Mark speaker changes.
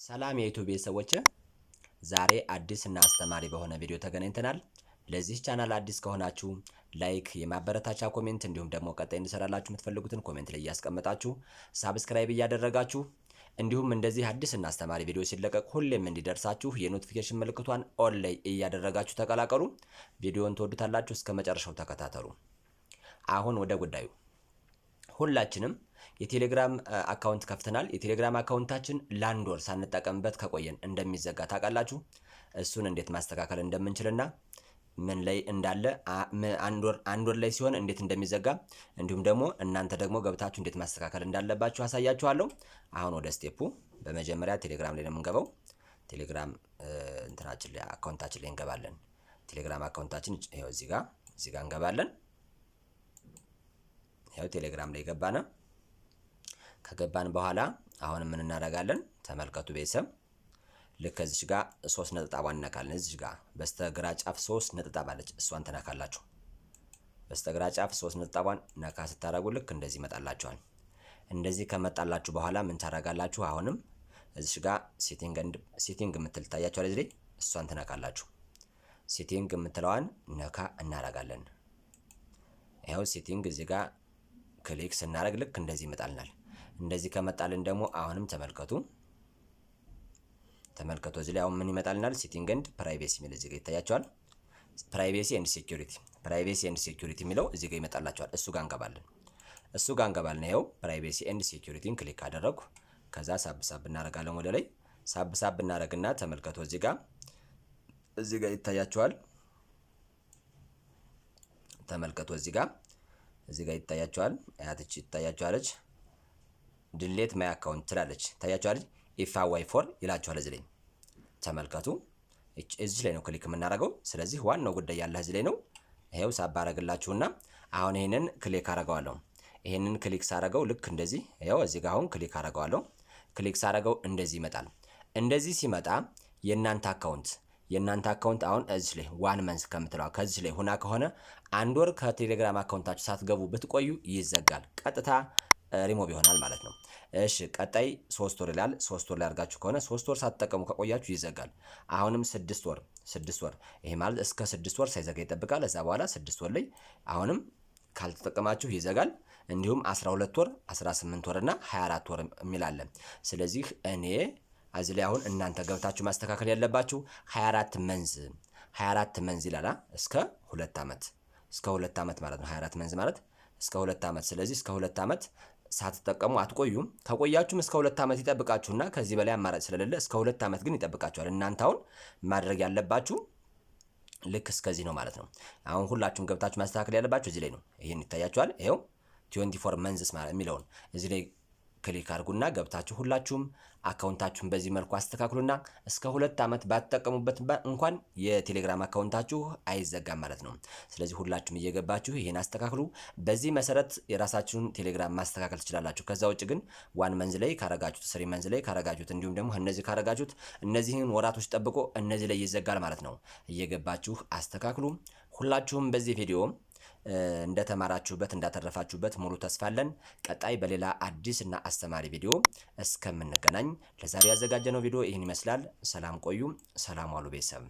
Speaker 1: ሰላም የ YouTube ቤተሰቦች፣ ዛሬ አዲስ እና አስተማሪ በሆነ ቪዲዮ ተገናኝተናል። ለዚህ ቻናል አዲስ ከሆናችሁ like፣ የማበረታቻ comment እንዲሁም ደግሞ ቀጣይ እንድሰራላችሁ የምትፈልጉትን comment ላይ እያስቀመጣችሁ፣ subscribe እያደረጋችሁ፣ እንዲሁም እንደዚህ አዲስ እና አስተማሪ ቪዲዮ ሲለቀቅ ሁሌም እንዲደርሳችሁ የ notification ምልክቷን on ላይ እያደረጋችሁ ተቀላቀሉ። ቪዲዮውን ትወዱታላችሁ። እስከ መጨረሻው ተከታተሉ። አሁን ወደ ጉዳዩ። ሁላችንም የቴሌግራም account ከፍተናል። የቴሌግራም account ኣችን ለአንድ ወር ሳንጠቀምበት ከቆየን እንደሚዘጋ ታውቃላችሁ። እሱን እንዴት ማስተካከል እንደምንችልና ምን ላይ እንዳለ፣ አንድ ወር ላይ ሲሆን እንዴት እንደሚዘጋ፣ እንዲሁም ደግሞ እናንተ ደግሞ ገብታችሁ እንዴት ማስተካከል እንዳለባችሁ አሳያችኋለሁ። አሁን ወደ step ኡ። በመጀመሪያ ቴሌግራም ላይ ነው የምንገባው። ቴሌግራም እንትናችን ላይ፣ account ኣችን ላይ እንገባለን። ቴሌግራም account ኣችን ይኸው እዚህ ጋር እንገባለን። ይኸው ቴሌግራም ላይ ገባን። ከገባን በኋላ አሁን ምን እናደርጋለን? ተመልከቱ ቤተሰብ፣ ልክ ከዚች ጋር ሶስት ነጠብጣቧን እነካለን። እዚች ጋር በስተግራ ጫፍ ሶስት ነጠብጣብ አለች፣ እሷን ትነካላችሁ። በስተግራ ጫፍ ሶስት ነጠብጣቧን ነካ ስታደርጉ ልክ እንደዚህ ይመጣላችኋል። እንደዚህ ከመጣላችሁ በኋላ ምን ታደርጋላችሁ? አሁንም እዚች ጋር setting የምትል ታያችኋል። እዚህ ላይ እሷን ትነካላችሁ። Setting የምትለዋን ነካ እናደርጋለን። ይኸው setting እዚህ ጋር click ስናደርግ ልክ እንደዚህ ይመጣልናል። እንደዚህ ከመጣልን ደግሞ አሁንም ተመልከቱ፣ ተመልከቱ፣ እዚህ ላይ አሁን ምን ይመጣልናል? Setting and privacy የሚል እዚህ ጋር ይታያችኋል። Privacy and security፣ privacy and security የሚለው እዚህ ጋር ይመጣላችኋል። እሱ ጋር እንገባለን። እሱ ጋር እንገባለን። ይኸው privacy and security ን click አደረግኩ። ከዛ ሳብ ሳብ እናደርጋለን፣ ወደ ላይ ሳብ ሳብ እናደርግና ተመልከቱ፣ እዚህ ጋር ይታያችኋል። ተመልከቱ፣ እዚህ ጋር ይታያችኋል። አያትች ይታያችኋለች። "Delete my account" ትላለች። ታያችኋለች። "If away for" ይላችኋል። እዚህ ላይ ተመልከቱ። እዚህ ላይ ነው click የምናደርገው። ስለዚህ ዋናው ጉዳይ ያለ እዚህ ላይ ነው። ይሄው ሳብ አደርግላችሁና አሁን ይሄንን click አደርገዋለሁ። ይሄንን click ሳደርገው ልክ እንደዚህ፣ ይኸው እዚህ ጋር አሁን click አደርገዋለሁ። Click ሳደርገው እንደዚህ ይመጣል። እንደዚህ ሲመጣ የእናንተ account አሁን እዚህ ላይ 1 month ከምትለዋ ከዚህ ላይ ሁና ከሆነ፣ አንድ ወር ከቴሌግራም account ኣችሁ ሳትገቡ ብትቆዩ ይዘጋል። ቀጥታ ሪሞቭ ይሆናል ማለት ነው። እሺ፣ ቀጣይ 3 ወር ይላል። 3 ወር ላይ አድርጋችሁ ከሆነ፣ 3 ወር ሳትጠቀሙ ከቆያችሁ ይዘጋል። አሁንም 6 ወር፣ 6 ወር፣ ይሄ ማለት እስከ 6 ወር ሳይዘጋ ይጠብቃል። ከዛ በኋላ 6 ወር ላይ አሁንም ካልተጠቀማችሁ ይዘጋል። እንዲሁም 12 ወር፣ 18 ወር እና 24 ወር የሚል አለ። ስለዚህ እኔ እዚህ ላይ አሁን እናንተ ገብታችሁ ማስተካከል ያለባችሁ 24 months፣ 24 months ይላል፣ እስከ 2 ዓመት፣ እስከ 2 ዓመት ማለት ነው። 24 months ማለት እስከ 2 ዓመት። ስለዚህ እስከ 2 ዓመት ሳትጠቀሙ አትቆዩም። ከቆያችሁም እስከ 2 ዓመት ይጠብቃችሁና ከዚህ በላይ አማራጭ ስለሌለ እስከ 2 ዓመት ግን ይጠብቃችኋል። እናንተ አሁን ማድረግ ያለባችሁ ልክ እስከዚህ ነው ማለት ነው። አሁን ሁላችሁም ገብታችሁ ማስተካከል ያለባችሁ እዚህ ላይ ነው። ይሄን ይታያችኋል። ይኸው 24 months ማለት የሚለውን እዚህ ላይ click አድርጉና ገብታችሁ ሁላችሁም account ኣችሁን በዚህ መልኩ አስተካክሉና እስከ 2 ዓመት ባትጠቀሙበት እንኳን የቴሌግራም account ኣችሁ አይዘጋም ማለት ነው። ስለዚህ ሁላችሁም እየገባችሁ ይሄን አስተካክሉ። በዚህ መሰረት የራሳችሁን ቴሌግራም ማስተካከል ትችላላችሁ። ከዛ ውጭ ግን 1 month ላይ ካረጋችሁት፣ 3 months ላይ ካረጋችሁት፣ እንዲሁም ደግሞ እነዚህ ካረጋችሁት እነዚህን ወራቶች ጠብቆ እነዚህ ላይ ይዘጋል ማለት ነው። እየገባችሁ አስተካክሉ። ሁላችሁም በዚህ ቪዲዮ እንደተማራችሁበት፣ እንዳተረፋችሁበት ሙሉ ተስፋ አለን። ቀጣይ በሌላ አዲስ እና አስተማሪ ቪዲዮ እስከምንገናኝ ለዛሬ ያዘጋጀነው ቪዲዮ ይህን ይመስላል። ሰላም ቆዩ። ሰላም ዋሉ ቤተሰብ።